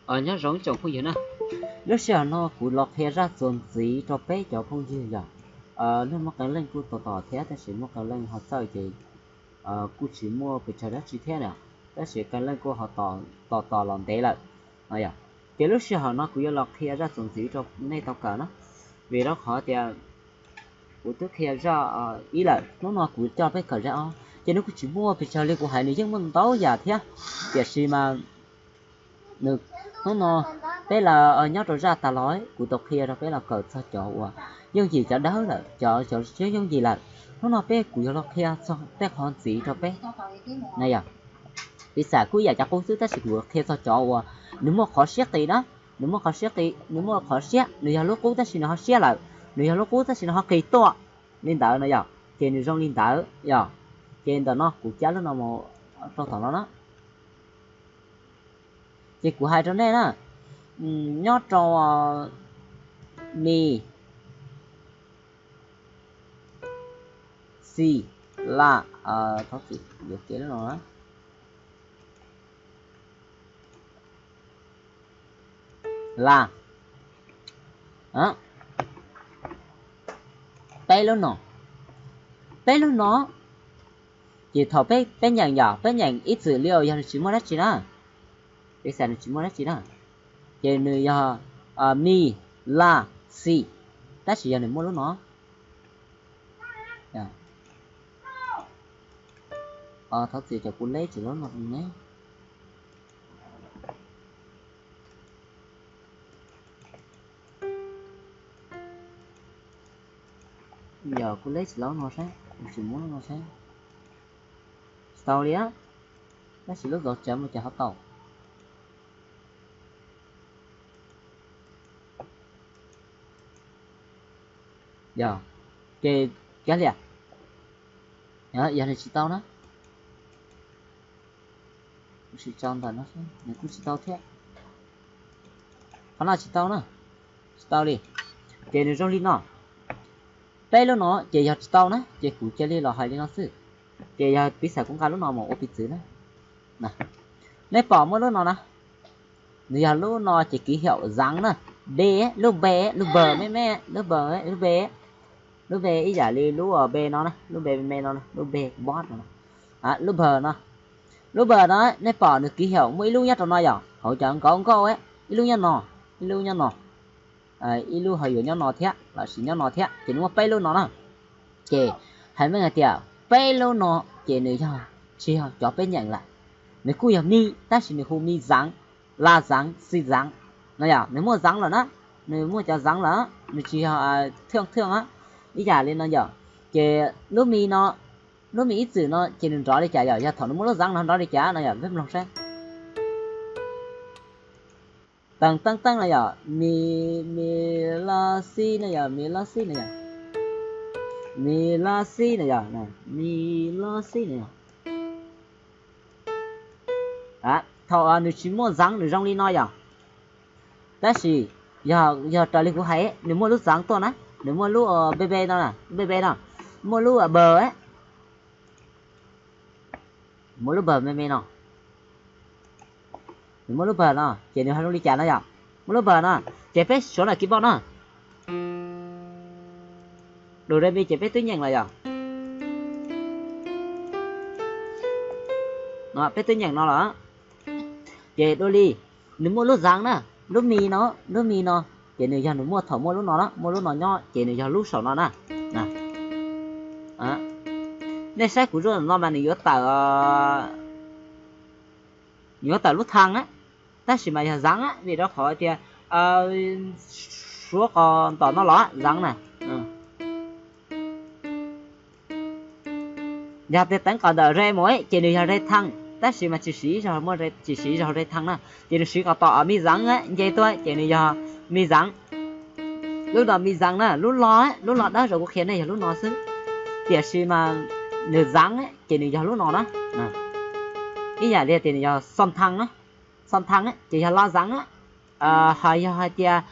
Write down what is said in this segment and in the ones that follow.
Nyob zoo tsoom phooj ywg na, lub sij hawm no kuv los qhia zaj txuas ntxiv rau peb cov phooj ywg yom. Nej muaj qee leej kuj tos tos thiab tab sis muaj qee leej ho txawj ces kuj tsis muaj pes tsawg dab tsi thiab na, tab sis qee leej kuj ho tos tos los ntev lawm no yom. Ces lub sij hawm no kuv yuav los qhia zaj txuas ntxiv rau nej tau kawm na, vim rau qhov tias kuv twb qhia zaj ib lawm, hnub no kuv coj peb kawm zaj ob. Ces nws kuj tsis muaj pes tsawg li, kuv hais nws yeej muaj ntau yam thiab, tiam sis mas nws, hnub no peb los nyob rau zaj tas los kuv tau qhia rau peb los kawm txog cov uas yooj yim, cov dawb lawm, cov cov tsis yooj yim lawm. Hnub no peb kuv yuav los qhia txog tej qhov ntxiv rau peb na yom. Piv xam kuj yam cov qub xwb tab sis kuv qhia txog cov uas nws muaj qhov siab qis na, nws muaj qhov siab qis, nws muaj qhov siab, nws yog lub qub tab sis nws ho siab lawm, nws yog lub qub tab sis nws ho qis tuaj li ntawd no yom. Ces nws zoo li ntawd yom. Ces ntawm no kuv cab lub no mus rau tom no na. Ces kuv hais rau nej na, nyob rau mi, xi, la, thov txim, yuav kev lub no na, la, peb lub no, peb lub no. Ces thaum peb, peb nyeem yom, peb nyeem ib txwm li yog nws tsis muaj dab tsi na, peb xav nws tsis muaj dab tsi na, ces nws yog mi, la, xi, tab sis yog nws muaj lub no. Thov txim, cov kuv leb tsis lub no ne. Yog kuv leb tsis lub no saib, tsis muaj lub no saib. Tsis tau li, tab sis lub zov tsav mus cas ho tau. Yog, ces kav liam, yog nws tsis tau na, kuv sim tso ntawm no, nws kuj tsis tau thiab. Qhov no tsis tau na, tsis tau li. Ces nws zoo li no, peb lub no ces yog tsis tau na, ces kuv cia li los hais li no xwb. Ces yog piv xam kuv nqa lub no mus ua piv txwv na. Nej pom muaj lub no na, nws yog lub no ces ký hiệu dáng na, B, lub B, lub B me me, lub B, lub B, lub B ib yam li lub B no na, lub B me me no, lub B bot no. Lub B no, lub B no nej pom nws ký hiệu muaj ib lub nyob rau no yom, hauv cov nkauj nkauj, ib lub nyob no, ib lub nyob no, ib lub ho yuav nyob no thiab, los sis nyob no thiab, ces nws muaj peb lub no na. Ces hais meej hais tias peb lub no ces nws yog, tsis yog cov peb nyeem lawm, nws kuj yog mi tab sis nws hu mi dáng, la dáng, xi dáng no yom, nws muaj dáng lawm na, nws muaj cov dáng lawm, nws tsis yog thượng thượng, ib yam li no yom. Ces lub mi no, lub mi ib txwm no ces nws nrov li cas yom, yog thaum nws muaj lub dáng no nrov li cas no yom, peb mloog saib. Teej teej teej no yom, mi, mi, la, si no yom, mi, la, si no yom, mi, la, si no yom, mi, la, si no yom. Thaum nws tsis muaj dáng nws zoo li no yom, tab sis yog, yog raws li kuv hais nws muaj lub dáng tuaj na, nws muaj lub B B no, lub B B no, muaj lub B, muaj lub B me me no, nws muaj lub B no ces nws ho zoo li cas no yom, muaj lub B no, ces peb suav ntawm kis boj no, do re mi ces peb twb nyeem los yom, peb twb nyeem no los, ces dua li nws muaj lub dáng na, lub mi no, lub mi no, ces nws yog nws muaj thaum muaj lub no na, muaj lub no nyob ces nws yog lub saum no na. Nej saib kuv zuaj no mas nws yuav tawm, nws yuav tawm lub thang na, tab sis mas yog dáng na, vim rau qhov tias suav qhov tom no los dáng na. Yog tias teev qhov ntawm re mus ces nws yog re thang, tab sis mas tsis siv zog, tsis siv zog re thang na, ces nws siv qhov tom mi dáng nce tuaj ces nws yog mi dáng. Lub no mi dáng na, lub lo, lub lo dawb zog kuv qhia nej yog lub no xwb, tiam sis mas nws dáng ces nws yog lub no na. Ib yam li tias nws yog xon thang na, xon thang ces yog lo dáng na, ho yog hais tias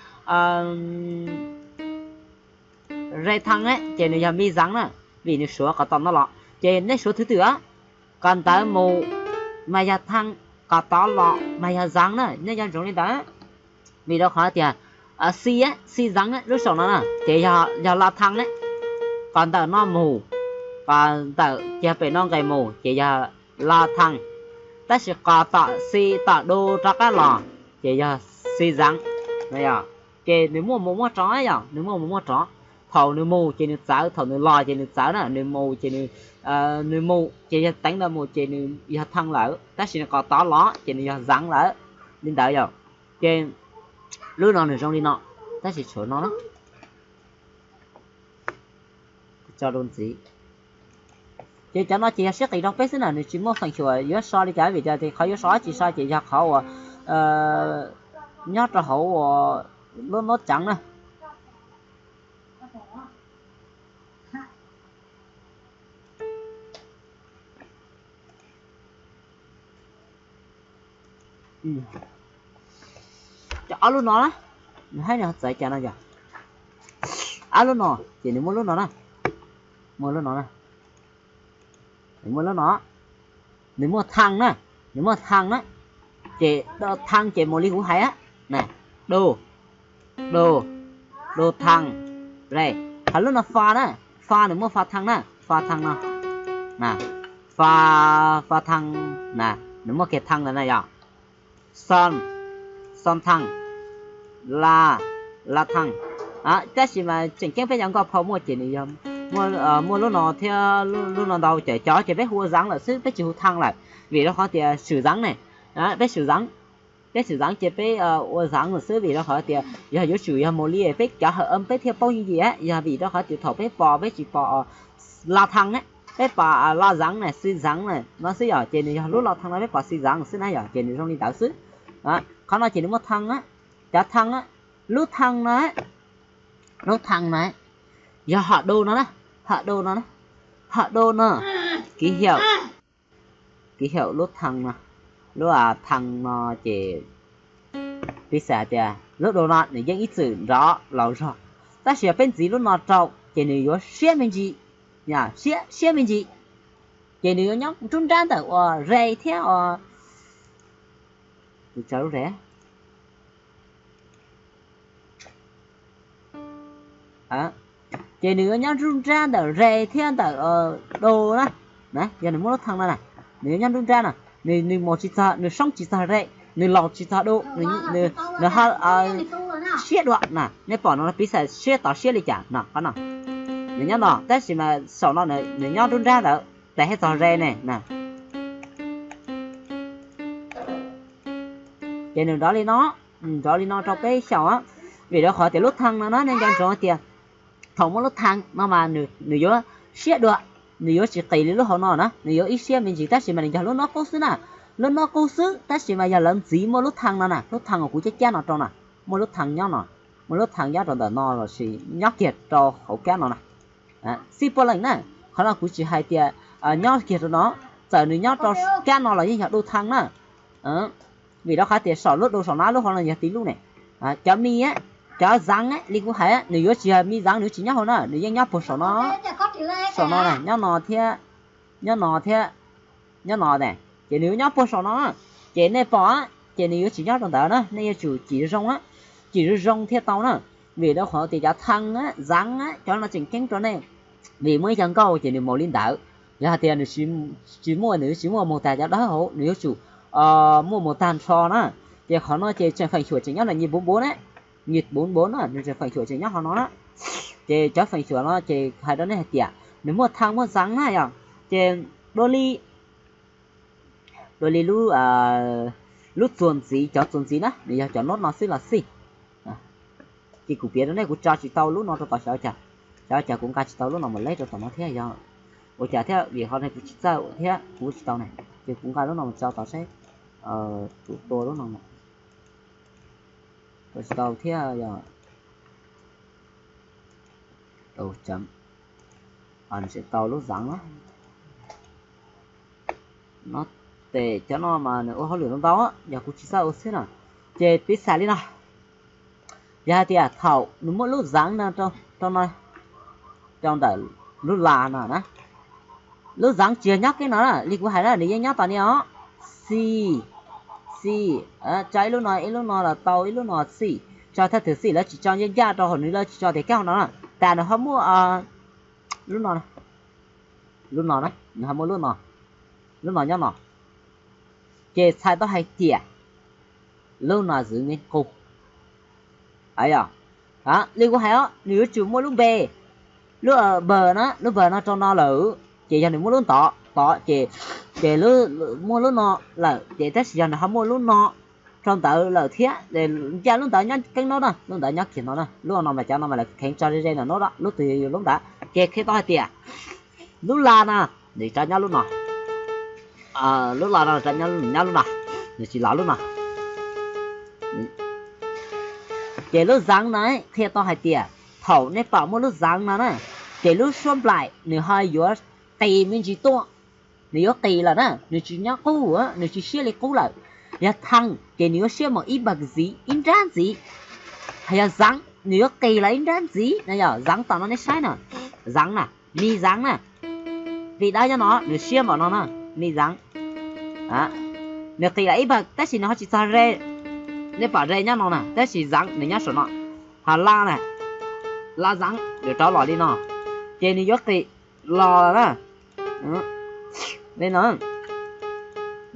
re thang ces nws yog mi dáng na, vim nws suav qhov tom no los, ces nej suav thứ tự, qhov ntawd mus mas yog thang, Qos tod los mas yog zav na, nej nco ntsoov li ntawd. Vim rau qhov tias xi, xi zav lub saum no na ces yog la thaj ne. Qos ntawm no mus, qos ntawm ces pem no nqes mus ces yog la thaj. Tab sis qos tom xi tom du rov qab los ces yog xi zav. Ces nws muaj mus muaj rov yom, nws muaj mus muaj rov. Thaum nws mus ces nws txawv, thaum nws los ces nws txawv na, nws mus ces nws, nws mus ces yog teev ntawd mus ces nws yog thaj lawm, tab sis nws qos tod los ces nws yog zav lawm. Li ntawd yom. Ces lub no nws zoo li no, tab sis tshuav no na, tso rau ntxiv. Ces cov no ces yog siab qis rau peb xwb na, nws tsis muaj feem xyuam yuav so li cas, vim tias qhov yuav so tsis so ces yog qhov uas nyob rau hauv uas lub nub tseev na. Cov ob lub no na, nws hais nws txawv cas no yog ob lub no, ces nws muaj lub no na, muaj lub no na, nws muaj lub no, nws muaj thaj na, nws muaj thaj na. Ces thaj ces mus li kuv hais na, du, du, du thaj, re. Hos lub no fa na, fa nws muaj fa thaj na, fa thaj no, fa, fa thaj na, nws muaj kiag thaj ntawd na yom. Xo, xo thaj, la, la thaj. Tab sis mas tseem ceeb peb cov nkauj phau muaj ces nws yog muaj lub no thiab lub no ntau, ces cov ces peb hu ua zav lawm xwb, peb tsis hu thaj lawm, vim rau qhov tias swm zav ne, peb swm zav, peb swm zav ces peb ua zav lawm xwb, vim rau qhov tias yog yuav tsum yog mus li peb cov hawm peb thiaj paub yeej yim, yog vim rau qhov tias thaum peb pom peb tsis pom la thaj ne, peb pom la zav ne, xi zav ne no xwb yom, ces nws yog lub la thaj no peb pom xi zav xwb na yom, ces nws zoo li ntawd xwb. Qhov no ces nws muaj thaj na, cov thaj na, lub thaj no, lub thaj no yog hom du no na, hom du no, hom du no, kiv hiaum, kiv hiaum lub thaj no, lub thaj no ces piv xam tias lub du no nws yeej ib txwm nrov laus zog, tab sis yog peb ntxiv lub no rau ces nws yuav siab me ntsis, siab, siab me ntsis, ces nws yuav nyob nruab nrab ntawm uas re thiab uas tsa lub re. Ces nws yuav nyob nruab nrab ntawm re thiab ntawm du na. Yog nws muaj lub thaj no na, nws yuav nyob nruab nrab no, nws mus tsis txog, nws soob tsis txog re, nws laus tsis txog du, nws siab dua na. Nej pom no piv xam siab tod siab li cas no, qhov no nws nyob no, tab sis mas saum no nws nyob nruab nrab ntawd, tes thiaj txog re ne. Ces nws nrov li no, nrov li no rau peb xyaum, vim rau qhov tias lub thaj no na nej nco ntsoov tias thaum muaj lub thaj no mas nws yuav siab dua, nws yuav tsis qis li lub hauv no na, nws yuav ib siab me ntsis, tab sis mas nws yog lub no qub xwb na, lub no qub xwb, tab sis mas yog lawv ntxiv muaj lub thaj no na, lub thaj uas kuv cab cab no rau na, muaj lub thaj nyob no, muaj lub thaj nyob rau ntawm no lossis nyob kiag rau hauv kab no na. Xij puav leej na, qhov no kuv tsis hais tias nyob kiag rau no, txawm nws nyob rau kab no los yeej yog du thaj na. Vim rau qhov tias saum lub du saum no lub hauv no yog tib lub ne. Cov mi, cov zav li kuv hais, nws yuav tsis yog mi zav, nws tsis nyob hauv na, nws yeej nyob puag saum no, saum no, nyob no thiab, nyob no thiab, nyob no ne, ces nws yuav nyob puag saum no. Ces nej pom, ces nws yuav tsis nyob rau ntawd na, nej yuav tsum cim zoo, cim zoo zoo thiaj tau na. Vim rau qhov tias cov thaj, zav, cov no tseem ceeb rau nej, vim muaj ib co nkauj ces nws mus li ntawd. Yog hais tias nws tsis muaj, nws tsis muaj mus tag cov dawb hauv, nws yuav tsum muaj mus tag nrho na. Ces qhov no ces tseem feem xyuam tseem nyob ntawm nyij npuv npuv na, nyij npuv npuv na, nws tseem feem xyuam tseem nyob qhov no na. Ces cov feem xyuam no ces hais rau nej hais tias nws muaj thaj muaj zav na yom. Ces dua li, dua li lub txuas ntxiv, cov txuas ntxiv na nws yog cov nub no xwb los xij. Ces kuv piav rau nej, kuv tso tsis tau lub no rau tom xyov cas, xyov cas kuv nqa tsis tau lub no mus leb rau tom no thiab, yog ua cas thiab, vim qhov no kuv tsis txawj thiab kuv tsis tau ne. Ces kuv nqa lub no mus tso tom saib, tus tua lub no, tua tsis tau thiab yog, tseem tau lub zav no. No, ces cov no mas nws ua hauj lwm ntau ntau, yog kuv tsis txawj ua xwb na. Ces piv xam li no, yog hais tias thaum nws muaj lub zav no rau no, rau ntawm lub las no na, lub zav tsis yog nyob kev no na, li kuv hais na, nws yeej nyob tom ni os, xi, xij, tso ib lub no, ib lub no los tau, ib lub no xij, tso thawj thwm xij, lawv tsis tso ncaj ncaj rau hauv, nws lawv tsis tso tias kab hauv no na, tas nws ho muaj lub no, lub no na, nws ho muaj lub no, lub no nyob no, ces txhais tau hais tias lub no zwv me qus. Yog li kuv hais os, nws yuav tsum muaj lub npe, lub npawg na, lub npawg no rau no lawm, ces yog nws muaj lub ntawd tod ces, ces muaj lub no lawm ces, tab sis yog nws ho muaj lub no rau ntawd lawm thiab, ncaj lub ntawd nyob keeb no na, lub ntawd nyob kiag no na, lub no mas cov no mas lawv kheev tso ze ze no na, lub twg yog lub ntawd ces qhia tau hais tias lub la no nws rov nyob lub no, lub la no rov nyob lub no, nws tsis los lub no. Ces lub zeev no qhia tau hais tias thaum nej pom muaj lub zeev no na, ces lub suab nplaim nws ho yuav qis me ntsis tuaj, nws yuav qis lawm na, nws tsis nyob qub, nws tsis siab li qub lawm. Yog thee ces nws yuav siab mus ib npawg ntxiv, ib nrab ntxiv. Yog zeev nws yuav qis lawm ib nrab ntxiv na, yog zeev tom no nej saib na, zeev na, me zeev na, vim dab nyob no nws siab npaum no na, me zeev. Nws qis lawm ib npawg tab sis nws ho tsis txog ze, nej pom ze nyob no na, tab sis zeev nws nyob saum no. Ho la na, la zeev nws rov los li no, ces nws yuav qis los na, li no,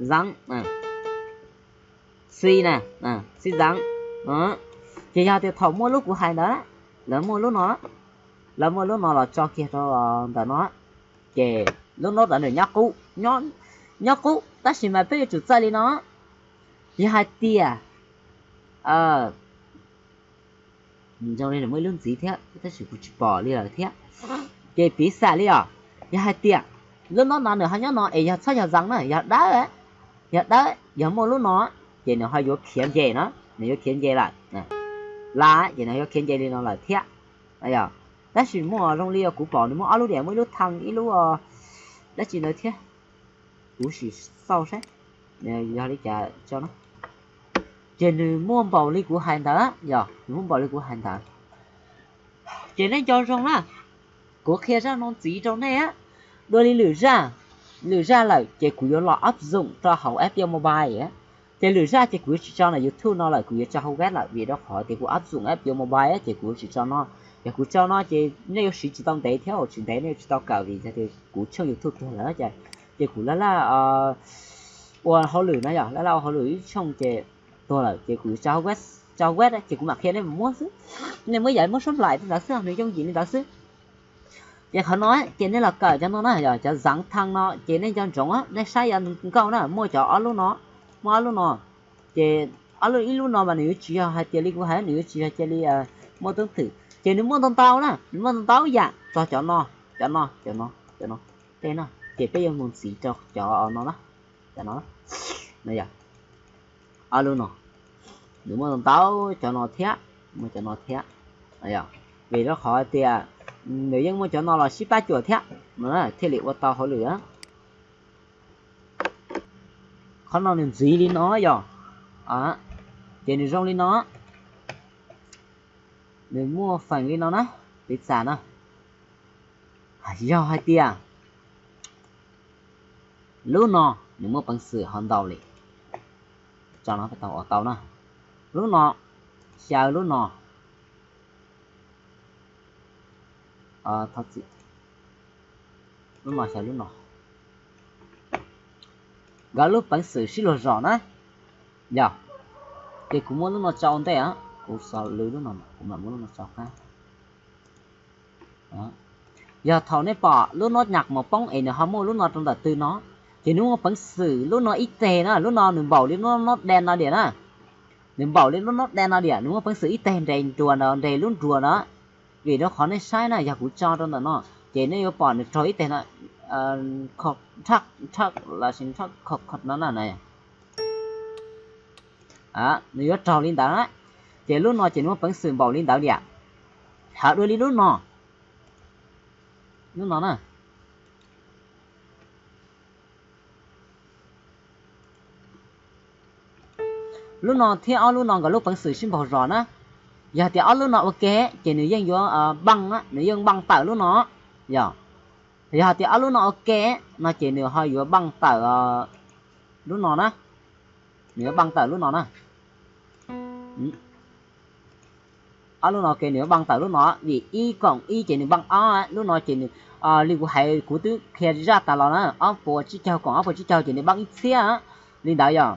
zeev, xi na, xi zeev. Ces yog tias thaum muaj lub kuv hais ntawd, lawv muaj lub no, lawv muaj lub no los tso kiag rau ntawm no, ces lub nod ntawd nws nyob qub, nyob qub tab sis mas peb yuav tsum txawj li no, yog hais tias zoo li nws muaj ib lub ntxiv thiab tab sis kuv tsis pom li lawm thiab. Ces piv xam li os, yog hais tias lub nod no nws ho nyob no es yog txhob yog zeev na, yog dawb, yog dawb yog muaj lub no, ces nws ho yuav khiav nce na, nws yuav khiav nce lawm, la ces nws yuav khiav nce li no lawm thiab. Tab sis muaj zoo li kuv pom nws muaj ob lub diam, muaj ib lub thee ib lub, dab tsi ntawd thiab, kuv sim xauj saib yog li cas tso na. Ces nws muaj npaum li kuv hais ntawd, yog nws muaj npaum li kuv hais ntawd. Ces nej nco zoo na, kuv qhia zaj no ntxiv rau nej, dua li lwm zaj, lwm zaj lawm ces kuv yuav los áp dụng rau hauv app Bio Mobile. Ces lwm zaj ces kuv yuav tsis tso na, YouTube no lawm kuv yuav tso hauv web lawm vim rau qhov tias kuv áp dụng app Bio Mobile ces kuv yuav tsis tso no. Yog kuv tso no ces nej yuav siv tsis tau ntev thiab, tsis ntev nej yuav tsis tau kawm vim tias kuv tshooj YouTube tuag lawm ces, ces kuv laj laj ua hauj lwm na, yog laj laj ua hauj lwm ib tshooj ces tuag lawm ces kuv tso hauv web, tso hauv web ces kuv mam qhia nej mus muab xwb. Nej muab yam muab suab nplaim li ntawd xwb, nws yooj yim li ntawd xwb. Ces qhov no ces nej los kawm cov no na, yog cov zeev thee no ces nej nco ntsoov, nej saib yog nkauj na, muaj cov ob lub no, muaj ob lub no. Ces ob lub, ib lub no mas nws yuav tsis yog hais tias li kuv hais, nws yuav tsis yog cia li muaj tub twm, ces nws muaj ntau ntau na, nws muaj ntau ntau yam txog cov no, cov no, cov no, cov no, tej no, ces peb yuav mus ntxiv rau cov no na, cov no, yog ob lub no, nws muaj ntau ntau cov no thiab, muaj cov no thiab, vim rau qhov tias nws yeej muaj cov no los sib pab cuam thiab, thiaj li ua tau hauj lwm. Qhov no nws ntxiv li no yog, ces nws zoo li no, nws muaj feem li no na, piv xam na, yog hais tias lub no nws muaj peev xwm ho ntau li, tso no tau ua tau na, lub no xyaw lub no, lub no xyaw lub no, nkawd lub peev xwm sib luag zos na, yog, ces kuv muab lub no tso ua ntej, kuv xav lwv lub no, kuv mam muab lub no tso qab. Yog thaum nej pom lub nod nyam mus poob es nws ho muaj lub no rau ntawm tw no, ces nws muaj peev xwm lub no ib teg na, lub no nws npaum li lub nod dej no diam na, nws npaum li lub nod dej no diam, nws muaj peev xwm ib teg nres nruas ntawd, nres lub nruas ntawd. Vim rau qhov nej saib na, yog kuv tso rau ntawm no, ces nej yuav pom nws raug ib teg no, nrhaj, nrhaj los sis nrhaj kho kho no na, nws yuav raug li ntawd na. Ces lub no ces nws muaj peev xwm npaum li ntawd diam. Hos dua li lub no, lub no na, lub no thiab ob lub no nkawd lub peev xwm sib npaug zos na. Yog tias ob lub no ua ke ces nws yeej yuav npaaj, nws yeej npaaj tawm lub no. Yog, yog tias ob lub no ua ke no ces nws ho yuav npaaj tawm lub no na. nws yuav npaj tawm lub no na. Ob lub no ke nws yuav npaj tawm lub no, vim ib koom ib ces nws npaj ob, lub no ces nws, li kuv hais kuv twb qhia zaj tas los na, ob puas tsib caug koom ob puas tsib caug ces nws npaj ib txhiab li ntawd yog.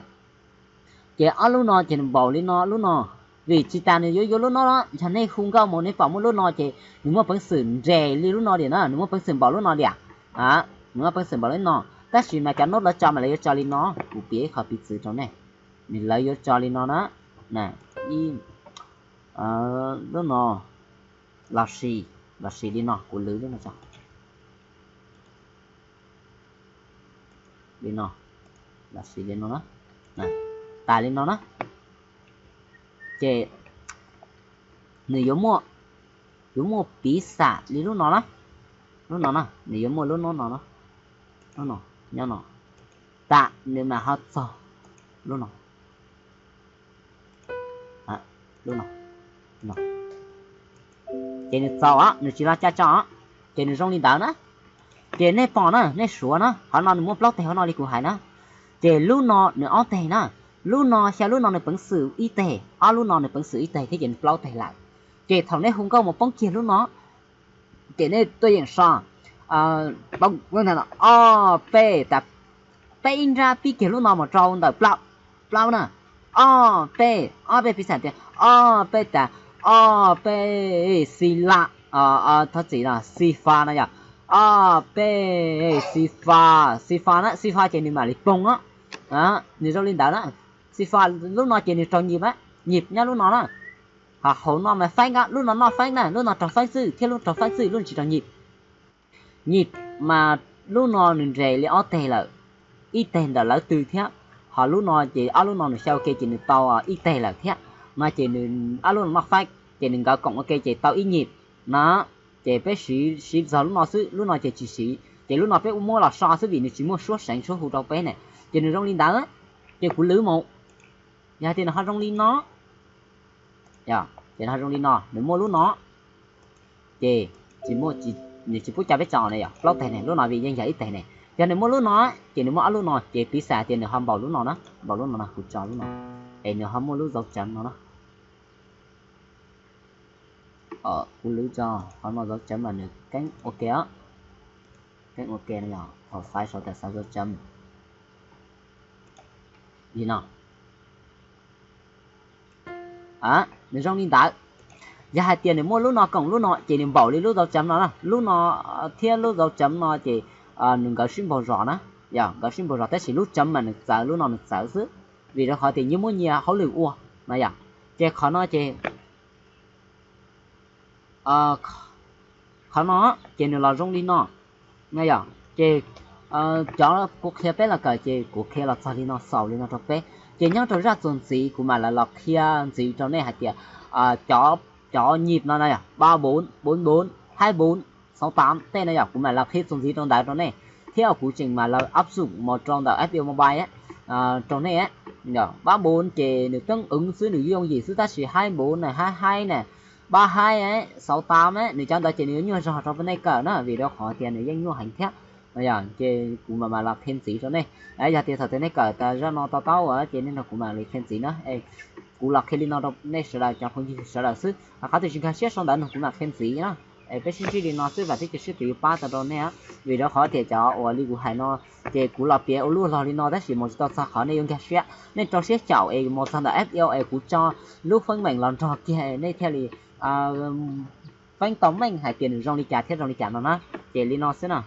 Ces ob lub no ces nws npaum li no lub no, vim tsis tas nws yuav yuav lub no, yog nej hu nkauj mus nej pom muaj lub no ces nws muaj peev xwm nres li lub no diam na, nws muaj peev xwm npaum lub no diam. Nws muaj peev xwm npaum lub no, tab sis mas cov nub lawv tso mas lawv yuav tso li no, kuv piav ib qho piv txwv rau nej, nws lawv yuav tso li no na, ib, lub no, los sis, los sis li no, kuv lwv lub no tso, li no, los sis li no na, tas li no na, ces nws yuav muaj, yuav muaj piv xam li lub no na, lub no na nws yuav muaj lub no no, lub no, nyob no, tas nws mam ho txog lub no, lub no, ces nws txaus os, nws tsis loj caj tso os, ces nws zoo li ntawd na. Ces nej pom na, nej suav na, qhov no nws muaj plaub teg hauv no li kuv hais na. Ces lub no nws ob teg na, lub no xya lub no nws peev xwm ib teg, ob lub no nws peev xwm ib teg thiab ces nws plaub teg lawm. Ces thaum nej hu nkauj mus poob kiag lub no, ces nej tuaj yeem so, ob peb tas, peb ib nrab pib kiag lub no mus rau ntawm plaub, plaub na, ob peb, ob peb piv xam tias ob peb tas, ob peb xi la, thov txim no xi fa no yog, ob peb xi fa, xi fa na, xi fa ces nws mam li poob os. Nws zoo li ntawd na, xi fa lub no ces nws raug nyim, nyim nyob lub no na. Ho hauv no mas feeb, lub no noj feeb na, lub no raug feeb xwb thiab lub raug feeb xwb, lub no tsis raug nyim. Nyim mas lub no nws nres li ob teg lawm, ib teg ntawm lawv twg thiab, ho lub no ces ob lub no nws xyaw ua ke ces nws tau ib teg lawm thiab, no ces nws ob lub no noj feeb ces nws nkawd koom ua ke ces tau ib nyim na. Ces peb siv, siv txog lub no xwb, lub no ces tsis siv, ces lub no peb ua muab los so xwb vim nws tsis muaj suab seev suab hu rau peb ne. Ces nws zoo li ntawd, ces kuv lwv mus. Yog hais tias nws ho zoo li no, ces nws ho zoo li no, nws muaj lub no, ces nws tsis pub coj peb tso ne yog plaub teg ne, lub no vim yeej yog ib teg ne. Yog nws muaj lub no, ces nws muaj ob lub no, ces piv xam tias nws ho npaum lub no na, npaum lub no no, kuv tso lub no, es nws ho muaj lub dấu chấm no na. Kuv lwv tso, qhov no dấu chấm mas nws keeb ua ke os, keeb ua ke no yog, thaum xaiv saum tawm xaiv dấu chấm li no. Nws zoo li ntawd. Yog hais tias nws muaj lub no koom lub no ces nws npaum li lub dấu chấm no na, lub no thiab lub dấu chấm no ces nws nkawd sib npaug zos na, yog nkawd sib npaug zos tab sis lub chấm mas nws txawv, lub no nws txawv xwb, vim rau qhov tias nyias muaj nyias hauj lwm ua no yog. Ces qhov no ces qhov no ces nws los zoo li no na yog. Ces cov kuv qhia peb los kawm ces kuv qhia los txog li no, xaus li no rau peb. Ces nyob rau zaj txuas ntxiv kuv mam li los qhia ntxiv rau nej hais tias cov, cov nhịp no na yog ba bốn, bốn bốn, hai bốn, sáu tám tej no yog kuv mam li qhia txuas ntxiv rau ntawd rau nej, thiab kuv tseem mam li áp dụng mus rau ntawm F P O Mobile rau nej, ba bốn ces nws tương ứng xwb, nws yooj yim xwb, tab sis hai bốn ne, hai hai ne, ba hai, sáu tám nws cov ntawd ces nws yuav nyuaj zog rau nej kawm na, vim rau qhov tias nws yeej nyuaj heev thiab. Ces kuv mam mam los qhia ntxiv rau nej. Yog tias thaum twg nej kawm tas zaj no to taub ces nej nrog kuv mam li qhia ntxiv na. Kuv los qhia li no rau nej sawv daws cov phooj ywg sawv daws xwb, qhov twg tsis nkag siab sau ntawv nrog kuv mam qhia ntxiv na. Es peb sib ntsib li no xwb, vam thiab cia siab tias yuav pab tau rau nej, vim rau qhov tias cov uas li kuv hais no ces kuv los piav ua luaj log li no tab sis mus tsis tau txog qhov nej yuav nkag siab. Nej rau siab caum es mus txog ntawm F P O es kuv tso lub feeb meem los nrog kiag nej thiaj li feeb tau meej hais tias nws zoo li cas thiab zoo li cas no na. Ces li no xwb na.